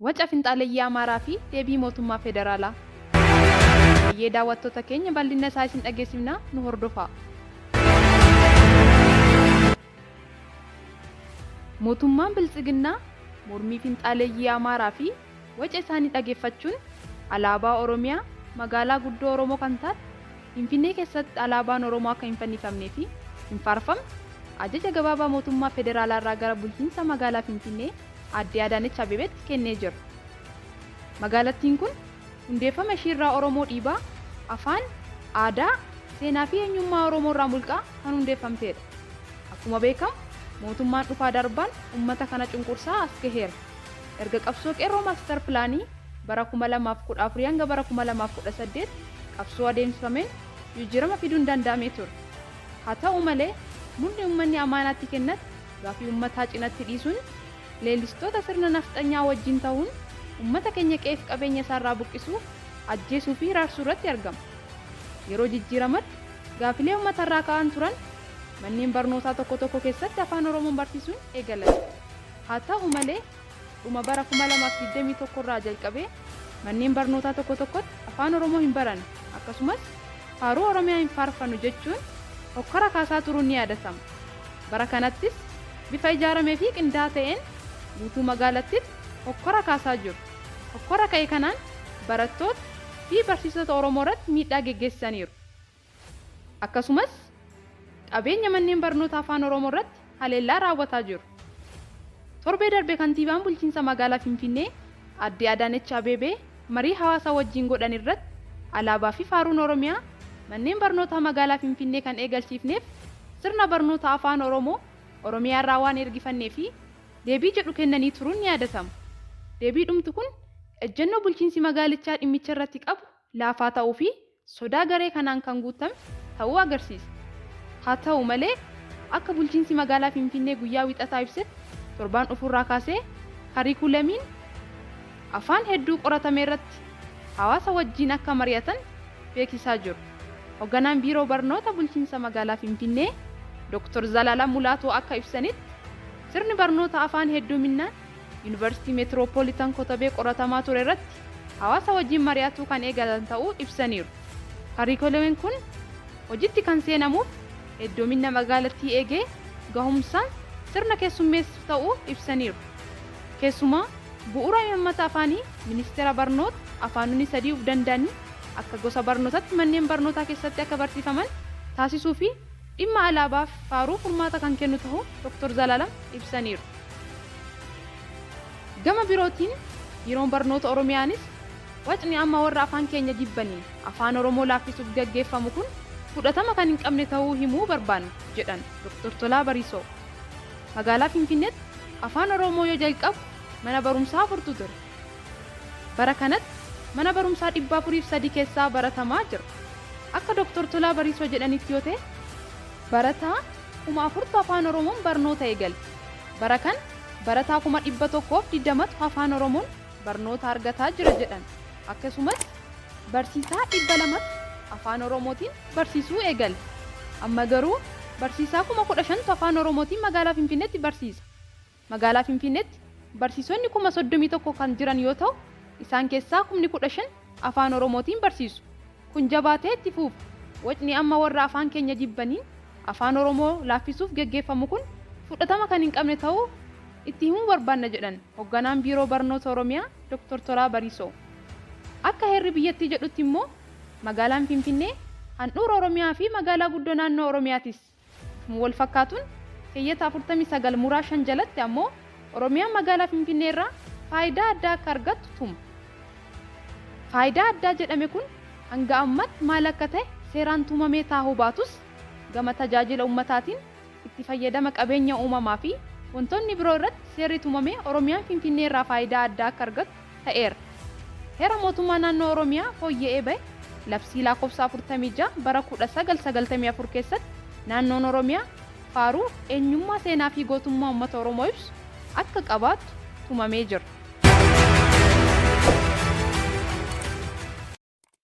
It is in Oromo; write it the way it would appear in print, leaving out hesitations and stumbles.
Waca finxaaleyyii Amaaraa fi deebii mootummaa federaalaa. Hayyee daawwattoota keenya bal'inna isaa isin dhageessifnaa nu hordofaa. Mootummaan Biltsiginnaa mormii finxaaleyyii Amaaraa fi waca isaanii dhageeffachuun alaabaa Oromiyaa magaalaa guddoo Oromoo kan taate Finfinnee keessatti alaabaan Oromoo akka hin fannifamnee fi hin faarfamne ajaja gabaabaa mootummaa federaalaa irraa gara bulchiinsa magaalaa Finfinnee Aadde Adaanech Abeebeetti kennee jira. Magaalattiin kun hundeeffama ishiirraa Oromoo dhiibaa, afaan, aadaa, seenaa fi eenyummaa Oromoo irraa mulqaa kan hundeeffamteedha. Akkuma beekamu mootummaan dhufaa darbaan ummata kana cunqursaa as gaheera. Erga qabsoo Qeerroo Maastar Pilaanii bara 2014 hanga bara 2018 qabsoo adeemsifameen jijjiirama fiduun danda'amee ture. Haa ta'u malee murni ummanni amaanaa itti kennate gaafii ummataa cinatti dhiisuun leellistoota sirna nafxanyaa wajjin tahuun ummata keenya qe'eef qabeenya isaarraa buqqisuu, ajjeesuu fi hiraarsuu irratti argama. Yeroo jijjiiramatti gaafilee ummatarraa ka'an turan manneen barnootaa tokko tokko keessatti Afaan Oromoon barsiisuun eegalame. Haa ta'u malee dhuma bara 2021 irraa jalqabee manneen barnootaa tokko tokkotti Afaan Oromoo hin barannu akkasumas faaruu Oromiyaa hin faarfannu jechuun hokkara kaasaa turuun ni yaadatama. Bara kanattis bifa ijaaramee fi qindaa'aa ta'een guutuu magaalattiitti hokkora kaasaa jiru. Hokkora ka'e kanaan barattoota fi barsiisota Oromoo irratti miidhaa geggeessaniiru. Akkasumas qabeenya manneen barnoota Afaan Oromoo irratti haleellaa raawwataa jiru. Torbee darbe kantiibaan bulchiinsa magaalaa Finfinnee Aadde Adaanech Abeebee marii hawaasa wajjin godhan irratti alaabaa fi faaruun Oromiyaa manneen barnootaa magaalaa Finfinnee kan eegalchiifneef sirna barnoota Afaan Oromoo Oromiyaa irraa waan ergifannee fi deebii jedhu kennanii turuun ni yaadatama. Deebii dhumtu kun ejjennoo bulchiinsi magaalichaa dhimmicha irratti qabu laafaa ta'uu fi sodaa garee kanaan kan guuttame ta'uu agarsiisa. Haa ta'u malee akka bulchiinsi magaalaa Finfinnee guyyaa Wiixataa ibsetti torbaan dhufurraa kaasee kariikulamiin afaan hedduu qoratame irratti hawaasa wajjin akka mari'atan beeksisaa jiru. Hogganaan Biiroo Barnoota Bulchiinsa Magaalaa Finfinnee Dr. Zalaalam Mulaatuu akka ibsanitti sirni barnoota afaan hedduuminnaan Yuunivarsiitii Meetiroopoolitan Kotobee qoratamaa ture irratti hawaasa wajjin mari'atuu kan eegalan ta'uu ibsaniiru. Kariikulamiin kun hojitti kan seenamuuf heddoominna magaalattii eegee gahumsaan sirna keessummeessu ta'uu ibsaniiru. Keessumaa bu'uura imaammata afaanii Ministeera Barnoota afaanonni sadii uf danda'anii akka gosa barnootatti manneen barnootaa keessatti akka barsiifaman taasisuu fi dhimma alaabaaf faaruu furmaata kan kennu tahuu Dr. Zalaalam ibsaniiru. Gama birootiin Biiroon Barnoota Oromiyaanis wacni amma warra afaan keenya jibbaniin Afaan Oromoo laaffisuuf gaggeeffamu kun fudhatama kan hin qabne tahuu himuu barbaanna jedhan Dr. Tolaa Bariisoo. Magaalaa Finfinneetti Afaan Oromoo yoo jalqabu mana barumsaa afurtu ture. Bara kanatti mana barumsaa 403 keessaa baratamaa jira. Akka Dr. Tolaa Bariisoo jedhanitti yoo ta'e barataa 4,000tu Afaan Oromoon barnoota eegale. Bara kana barataa 120,000tu Afaan Oromoon barnoota argataa jira jedhan. Akkasumas barsiisaa 200tu Afaan Oromootiin barsiisuu eegale. Amma garuu barsiisaa 15,000tu Afaan Oromootiin magaalaa Finfinneetti barsiisa. Magaalaa Finfinneetti barsiisonni 31,000 kan jiran yoo ta'u, isaan keessaa 15,000 Afaan Oromootiin barsiisu. Kun jabaatee itti fuufa. Wacni amma warra afaan keenya jibbaniin Afaan Oromoo laaffisuuf geggeeffamu kun fudhatama kan hin qabne ta'uu itti himuu barbaanna jedhan hogganaan Biiroo Barnoota Oromiyaa Dr. Tolaa Bariisoo. Akka heerri biyyattii jedhutti immoo magaalaan Finfinnee handhuura Oromiyaa fi magaalaa guddoo naannoo Oromiyaatis. Bifuma wal fakkaatuun keeyyata 49 muraa 5 jalatti ammoo Oromiyaan magaalaa Finfinnee irraa faayidaa addaa akka argattu tuma. Faayidaa addaa jedhame kun hanga ammaatti maal akka ta'e seeraan tumamee taahuu baatus gama tajaajila ummataatiin itti fayyadama qabeenya uumamaa fi wantoonni biroo irratti seerri tumamee Oromiyaan Finfinnee irraa faayidaa addaa akka argattu ta'eera. Heera Mootummaa Naannoo Oromiyaa fooyya'ee bahe labsii laakkofsa 46 bara 1994 keessatti naannoon Oromiyaa faaruu eenyummaa seenaa fi gootummaa ummata Oromoo ibsu akka qabaattu tumamee jira.